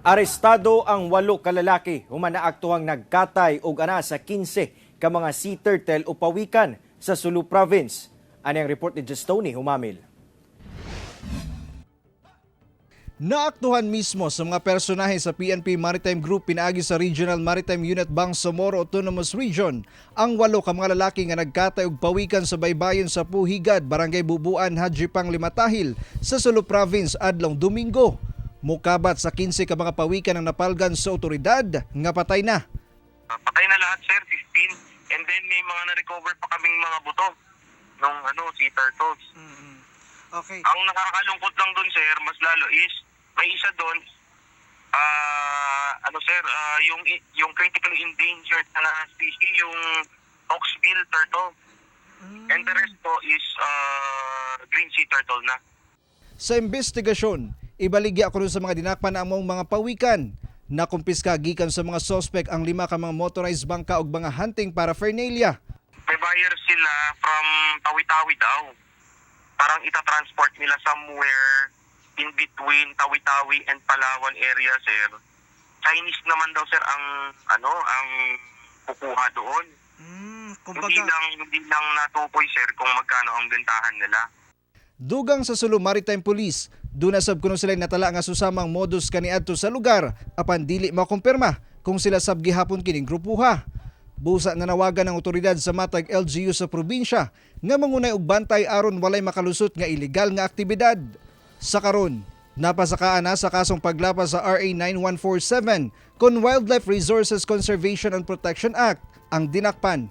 Arestado ang walo ka lalaki human naaktuhang nagkatay og ana sa 15 ka mga sea turtle o pawikan sa Sulu Province. Ani ang report ni Justoni Humamil. Naaktuhan mismo sa mga personahe sa PNP Maritime Group pinaagi sa Regional Maritime Unit Bangsamoro Autonomous Region ang walo ka mga lalaki nga nagkatay og pawikan sa baybayon sa Puhigad, Barangay Bubuan, Hadjipang Limatahil sa Sulu Province adlong Domingo. Mukabat sa 15 ka mga pawikan ang napalgan sa otoridad nga patay na. Patay na lahat, sir, 15. And then may mga na-recover pa kaming mga buto nung ano, sea turtles. Ang nakakalungkot lang dun, sir, mas lalo is may isa doon, ano sir, yung critically endangered na species, yung hawksbill turtle. And the rest po is green sea turtle na. Sa investigasyon, ibaligya kuno sa mga dinakpan ang mga pawikan. Nakumpiska gikan sa mga sospek ang lima ka mga motorized bangka ug mga hunting paraphernalia. May buyer sila from Tawi-Tawi daw. Parang itatransport nila somewhere in between Tawi-Tawi and Palawan area, sir. Chinese naman daw, sir, ang ano, ang kukuha doon. Kumbaga, Hindi lang natukoy, sir, kung magkano ang bentahan nila. Dugang sa Sulu Maritime Police, duna sab kuno sila natala nga susamang modus kaniadto sa lugar apan dili makumpirma kung sila sab gihapon kining grupuha. Busa nanawagan ng otoridad sa matag LGU sa probinsya nga mangunay og bantay aron walay makalusot nga ilegal nga aktibidad. Sa karon, napasakaan na sa kasong paglapas sa RA 9147 kon Wildlife Resources Conservation and Protection Act ang dinakpan.